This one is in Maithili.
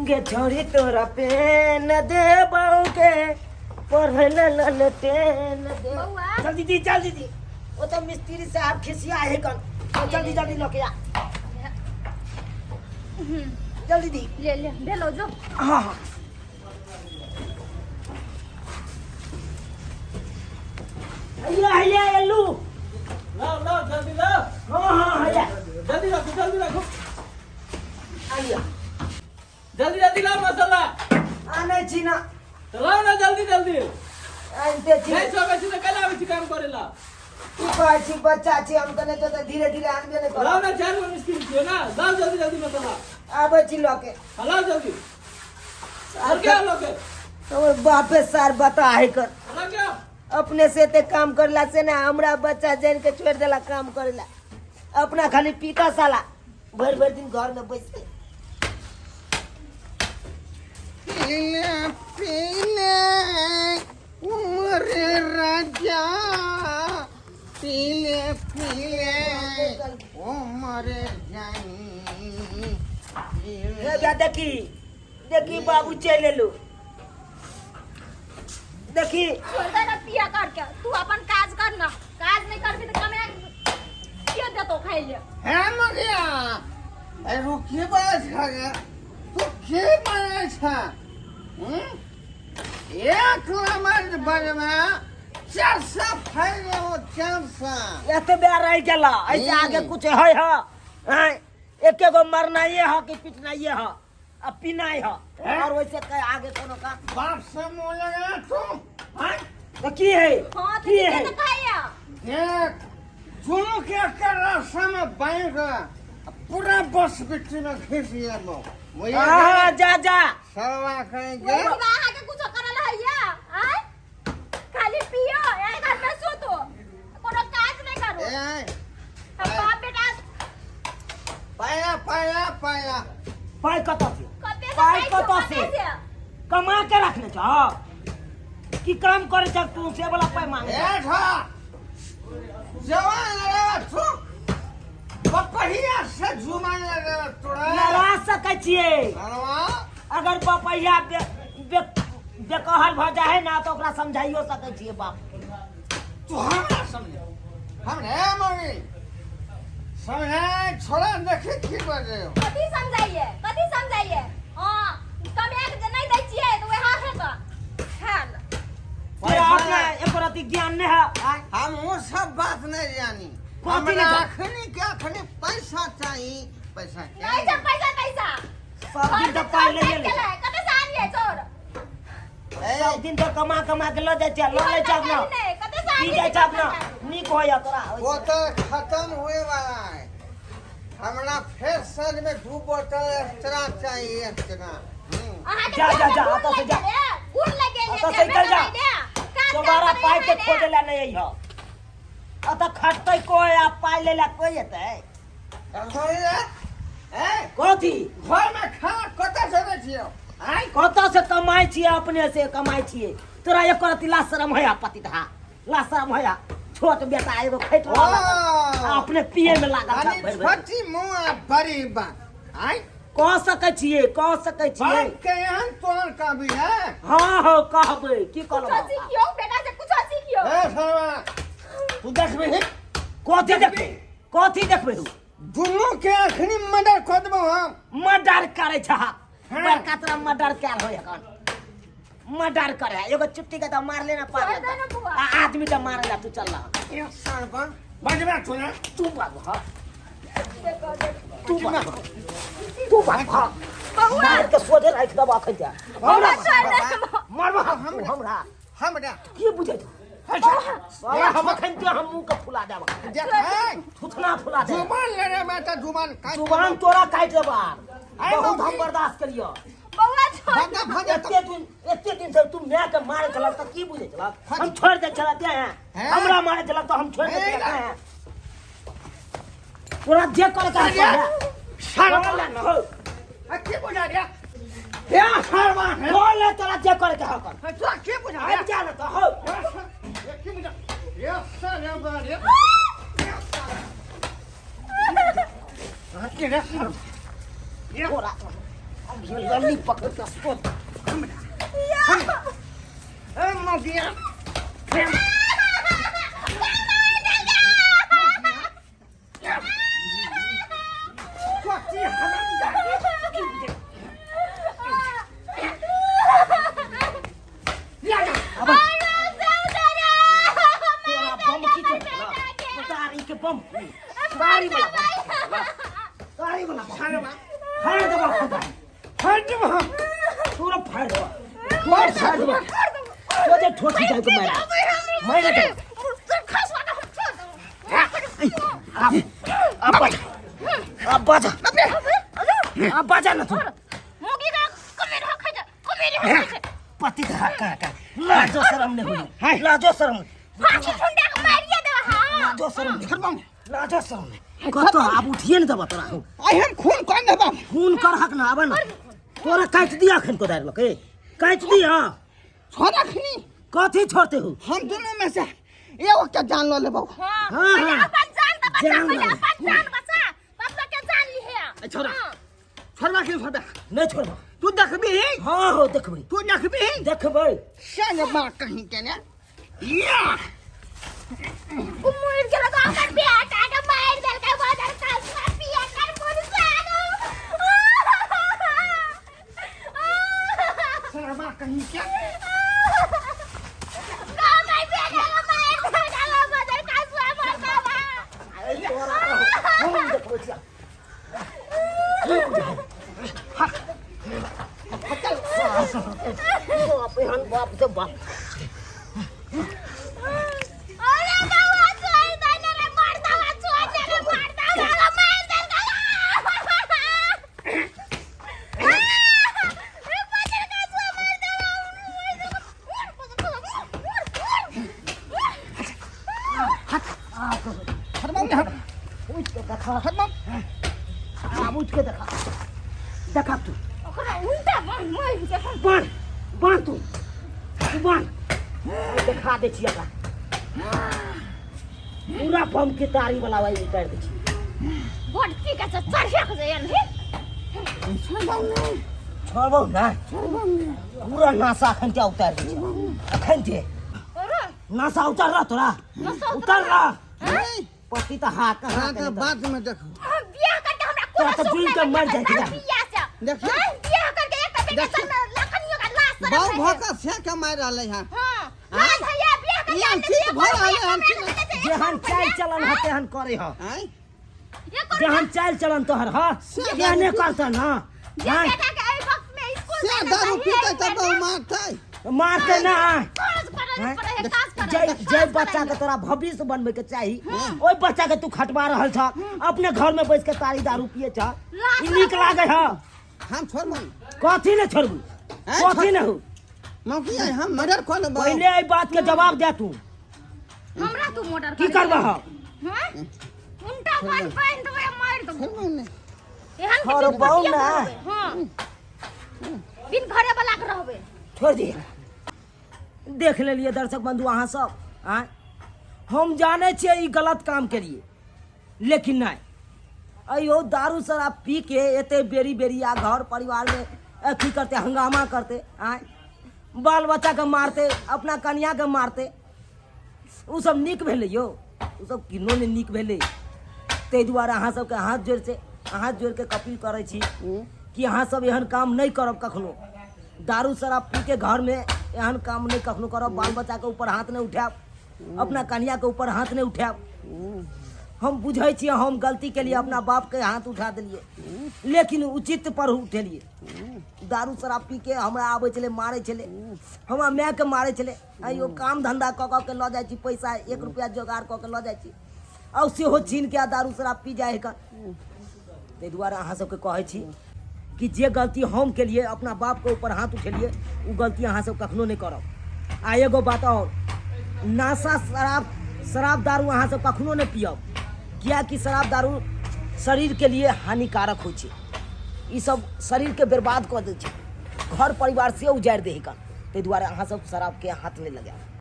गे छोड़ी तोरा पेन दे के पढ़े ले ले टेन दे। बौआ। चल दीदी, चल दीदी, ओ तो मिस्त्री साहब खिसिया है कन। चल जल्दी जल्दी लके आ, जल्दी दी। ले ले, भेलो जो। हाँ हाँ, हैया हैया एलू। लाओ लाओ, जल्दी लाओ। हाँ हाँ, हैया। जल्दी रखो, जल्दी रखो। आइया। जल्दी जल्दी लाओ मसाला। आनै छी ना। तो लाओ ना जल्दी जल्दी। आनिते छी। नहीं सकै छी तऽ कैला आबै छी काम करे ला? की कहै छी, बच्चा छी हम तऽ, नहि तऽ धीरे धीरे आनबे नहि लाओ करब। ना, चारि गो मिस्त्री छियै ना, लाओ जल्दी जल्दी मसाला। आबै छी लऽ के। हाँ, लाओ जल्दी। और क्या लोगे? हमर बापे सार बता है कर। लाओ क्या? अपने से एते काम करला से ना हमरा बच्चा जान के छोड़ देला काम करेला, अपना खाली पीता साला भरि भरि दिन घर में बैस के। पीले पीले उम्र राजा, पीले पीले उम्र जानी। हे बा, देखी देखी, बाबू चलि एलू, देखी। छोड़ दे ना पिया करके, तू अपन काज कर ना। काज नहीं करबी तो कमे के देतो खाइ ले? हे मगिया, अरे रुकी बात है, तू के बने छ? हम्म? एक नंबर बनमे चार सौ फैल हो, 400। एतबे रहि गेला, ऐसे आगे कुछ है ह हैं? एके गो मरनाइए ह कि पिटनाइए ह आ पीनाइ ह, और वैसे के आगे कोनो काम? बाप से मुंह लगा तू, हैं? तो की है? हाँ तो की है? तो खाइया। देख, दोनों के अकर रास्ता में बैंक पूरा बस बिट्टी में घिस गया वो। वही। हाँ, जा जा। सरवा कहेंगे। वही बाबा, अहाँके कुछो करल हैया? आय खाली पियो, ए घर में सुतो, कोनो काज नहीं करो। ए। हम बाप बेटा। पाया पाया पाया। पाइ कतऽ से? कते से? पाइ पाइ कतऽ कते से? से? कमा के रखने छह कि काम करे छह तू से वाला पाइ मांगे? ए ठा जवान लगा तू, बपहिया से जुमान लगा तोरा। लड़ा सकै छियै। सरवा। अगर बपहिया बे बे बेकहल भऽ जाइ है ना तऽ ओकरा समझाइयो सकै छियै बाप। तू हमरा समझ, हमरे मम्मी समझे, छोड़ा, देखी की बजे। कथी समझाइए, कथी समझाइए? हाँ, कमे के जे नहीं दै छियै तऽ वएह हेतऽ खाल। तोरा अपना एको रति ज्ञान नहि है आँय? हम वो सब बात नहीं जानी। कथी हमरा नहीं जानी? अखनी के अखनी पैसा चाहिए, पैसा नहीं छै चाहिए। पैसा पैसा। सब दिन तऽ पाइ लैए लै छै। कते से आनिए चोर? सब दिन तऽ कमा कमा के लऽ जाइ छै, लऽ लै छै अपना। नहि, कते से पी आनिए? जाइ छै अपना, नीक होइया तोरा? वो तो खत्म हुए वाला है। हमरा फिर साँझ में दू बोतल एक्स्ट्रा चाहिए, एक्स्ट्रा। अहाँके जा, जा, जा, गुड़ एतऽ से जा। लागि गेल, गुड़ लागि गेल। एतऽ से निकल जा। दोबारा पाइ के खोजे ला नहीं अइह। अतऽ खटतै कोइ आ पाइ लै ला कोइ एतै? कथी? घर में खाना कतऽ से दै छियौ आँय? कतऽ से कमाइ छियै? अपने से कमाइ छियै। तोरा एको रत्ती लाज शरम होया पतिधा? लाज शरम होया? छोट बेटा एगो खैट रहल आ अपने पिए में लागल यानी छ भरि भरि। छोटी मुँह आ बड़ी बात आँय। कह सकै छियै, कह सकै छियै। बाप के एहन तोहर कभी है? हँ हँ, कहबै की? कुछो कहलहुँ? सीखियो बेटा से, कुछो सीखियो। ए सरवा, तू देखबही? कथी देखबै, कथी देखबै? दुनू के अखनी मर्डर कऽ देबौ हम। मर्डर करै छह? हाँ। बड़का तोरा मर्डर कयल होय एखन, मर्डर करे एगो चुट्टी के तऽ मारले ना पार। छोड़ दे ना बुआ। आ आदमी के मारे ला तू चल रहा। एक सरवा बजबा तू ना। तू बाबू हाँ, तू बाबू, तू बाबू हाँ। बौआ। मार के सोझे राखि देबो अखन जा। बौआ, छोड़ दे। मरबो हम तू हमरा? हमरा की बुझै तू बाबा? हम अखन ते हम मुंह के फुला देब। देख हे, थुथना फुला देब। जुबान लड़े में तऽ जुबान काटि। जुबान तोरा काटि देब आर। आइ बहुत मौसी। हम बर्दाश्त केलियो। बौआ, छोड़। भगा भगा। एते दिन, एते दिन से तू माय के मारे छलक तऽ की बुझै छलक? हम छोड़ि दै छलक तें? हैं? हमरा मारे छलक तऽ हम छोड़ि दै हे छलक तें? तोरा जे करे के है सरवा। कर ले न हो। आ की बुझा रे हे सरवा हे? बोल ले, तोरा जे करे के है कर। तोरा की बुझा रे? आबि जा न तऽ हो। की बुझा रे सरवा रे? के रे सरवा? तोरा लल्ली पकड़ के सोच ए मौगिया कथी हरामजादी अब तोरा बम की चल तारी के बम तारी वाला बम तारी वाला बम फाड़ देबा खुदा फाड़ देबो हम पूरा फाड़ देबा तोर फाड़ देबा सोझे ठोकी जाए के मारा मारे दे अब अब बजा अब बजा अब बजा ना तू पति का का का लाजो शर्म नहीं हुई लाजो शर्म लाजो शर्म नहीं लाजो शर्म नहीं कतो आब उठिए ने देबा तोरा आई हम खून कर देबा खून कर हक ना आबे ना तोरा काटि दिया अखन को दार लके काटि दिया छोड़ अखनी कथी छोड़ते हो हम दोनों में से एगो के जान ल लेबो हाँ, हाँ। जान ल। छोड़ा छोड़बा के छोड़बा नहीं छोड़बा तू देखबी हाँ हो देखबै तू देखबी देखबै संग माँ कहीं के ने या सरवा कहीं के हम देखबै छियै बाप एहन बाप से बाप उठ के देखा आब उठ के देखा देखा तू बांध बांध तू तू बांध देखा दै छियै एकरा पूरा बम के तारी वाला वही उतारि दै छियै छोड़बौ ना पूरा नासा अखन के उतारि दै छियै अखन के नासा उतार रहा तोरा उतार रहा पति तऽ हाथ हाँ तो बाद में देखो बियाह करके हमरा तोरा कोनो तऽ सुख जुनि नहि के मरि भेटल जाइ छै। बियाह से देखिए। हाँ, बियाह करके एकटा बेटा देखिए। संग लखनियो का लाश बाऊ तरफ है। भोका से कमाई रहले हैं हाँ, लाश है या बियाह करके ई आनले अंकित छै, भऽ एको रहलै रुपैआ हन कमायल नहि छै, जेहन चालि चलन है तेहन करे ह आँय एको जेहन चालि चलन तोहर ह से तेहने करतन ह जे आँय, बेटा के एहि वक्त में स्कूल से जाना दारू चाहिए, पीते एहि तब बेटा मारते मारते ना काज करऽ आँय? पड़ै है, काज करऽ जै है, जै काज बच्चा करऽ के तोरा भविष्य बनबै के चाही ओहि बच्चा के तू खटवा रहल छ अपने घर में बैस के तारी दारू पिए छ ई नीक लागे ह हम छोड़ मन कथी ने छोड़बू आँय, कथी ने हो मौकी आइ हम मर्डर कऽ लेबै पहिले एहि बात के जवाब दे तू हमरा तू मोटर की करबह हाँ उनटा बांध बांध देबै मारि देबै छोड़ मन एहन के छोड़बौ बिन पतिया ना। रहबै, हाँ बिन घरे वाला के रहबै छोड़ दिए देख लेलिए दर्शक बंधु अहाँ सब आँय हम जानै छियै ई गलत काम केलिए लेकिन नहि अयो दारू शराब पी के एते बेरी बेरी आ घर परिवारमे अथी करते हंगामा करते आँय बाल बच्चाके मारते अपना कनियाके मारते ओ सब नीक भेलै यौ ओ सब किनो नहि नीक भेलै ताहि दुआरे अहाँ सबके हाथ जोड़ि से हाथ जोड़िके अपील करै छी कि अहाँ सब एहन काम नहि करब कखनो दारू शराब पी के घरमे एहन काम नहि कखनो करब बाल बच्चाके ऊपर हाथ नहि उठायब अपना कनियाके ऊपर हाथ नहि उठायब हम बुझै छियै हम गलती केलियै अपना बापके हाथ उठा देलियै लेकिन उचित पर उठेलियै दारू शराब पी के हमरा आबै छलै मारै छलै हमरा मायके मारै छलै आइयो काम धंधा कऽ कऽ के लऽ जाइ छी पैसा एक रुपया जोगाड़ कऽ के लऽ जाइ छी आ सेहो छीन के आ दारू शराब पी जाइ है ताहि दुआरे अहाँ सबके कहै छी कि जे गलती हम केलिए अपना बापके ऊपर हाथ उठेलिए ओ गलती अहाँ सब कखनो नहि करब आ एगो बात आओर नाशा शराब शराब दारू अहाँ सब कखनो नहि पियब किएकि शराब दारू शरीरके लिए हानिकारक होइ छै ई सब शरीरके बर्बाद कऽ दै छै घर परिवार से उजाड़ि दै है ताहि दुआरे अहाँ सब शराबके हाथ नहि लगायब।